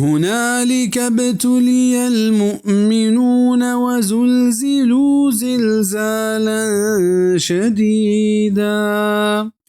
هنالك ابتلي المؤمنون وزلزلوا زلزالا شديدا۔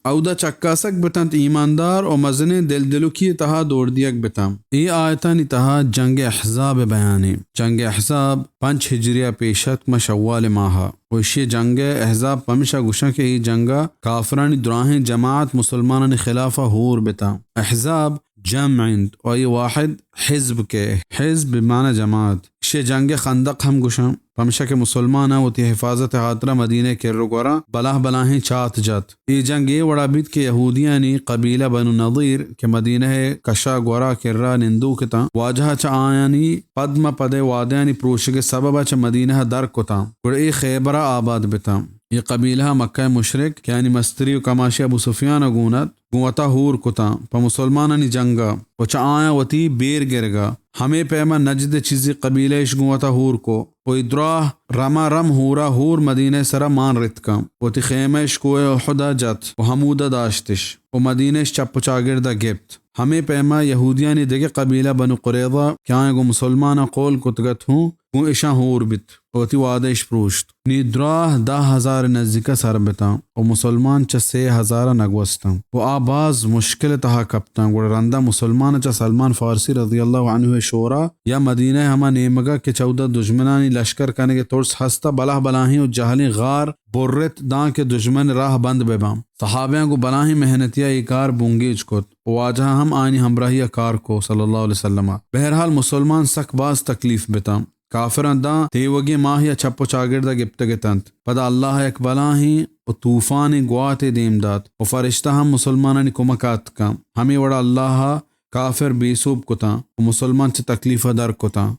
اودا چکاسگ بتنت ایماندار و مزنیں دلدلکی تہا دور دیگ بتاں۔ اے آیتانی تہا جنگ احزاب بیانے۔ جنگ احزاب پنچ ہجریہ پیش اتک ماں شوال ماہا۔ و اشی جنگ احزاب پمشا گوشاں کہ اے جنگا کافرانی دراہیں جماعت مسلمانانی خلافا ہور بتاں۔ احزاب جمع انت و اے واحد حزب کہ حزب بمعنی جماعت۔ اشی جنگ خندق ہم گوشاں۔ پمشا کہ مسلماناں وتی حفاظت خاطرا مدینہ کر و گورا بلاہ بلاہیں چات جت۔ اے جنگ اے وڑا بیت کہ یہودیانی قبیلہ بنو نضیر کہ مدینہ کشا گورا کرا نندوک اتاں، واجہ چہ آیانی پد مہ پدئے وعدہانی پروشگ سببا چہ مدینہ در کتاں، گڑا اے خیبرا آباد بتاں۔ اے قبیلہ مکہ مشرک کہ آیانی مستری و کماشی ابو سفیان گون ات، گوں وتا ہور کتاں پہ مسلمانانی جنگا و چہ آیاں وتی بیر گرگا۔ ہمے پیما نجد چیزی قبیلہ اش گوں وتا ہور کو و اے دراہ رما رم ہورا ہور مدینہ سرا مان رتکاں۔ وتی خیمہ اش کوہ احدا جت و ہمودا داشتش و مدینہ اش چپ و چاگردا گپت۔ ہمے پیما یہودیانی دگہ قبیلہ بنو قریظہ کہ آیاں گوں مسلماناں قول کتگت ہوں گوں اشاں ہور بیت و وتی وعدہ اش پروشت۔ نی دراہ دہ ہزار نزیکا سر بتاں و مسلمان چہ سے ہزارا نگوستاں و آ باز مشکل تہا کپتاں۔ گڑا رندا مسلمان چہ سلمان فارسی رضی اللہ عنہ شورا یا مدینہ ہما نیمگا کہ چہ اودا دژمنانی لشکر کنگے ترس ہستا بلاہ بلاہیں و جہلیں غار برت داں کہ دژمن راہ بند بباں۔ صحابیاں گوں بلاہیں محنتیا اے کار بنگیج کت و واجہ ہم آیانی ہمراہیا کار کو صلی اللہ علیہ وسلم۔ بہرحال مسلمان سک باز تکلیف بتاں۔ کافراں داں تیوگیں ماہیا چپ و چاگردا گپتگ اتنت۔ پدا اللہ یک بلاہیں و طوفانیں گواتے دیم دات و فرشتہ ہم مسلمانانی کمکا اتکاں۔ ہمے وڑا اللہ کافر بے سوب کتاں و مسلمان چہ تکلیفا در کتاں۔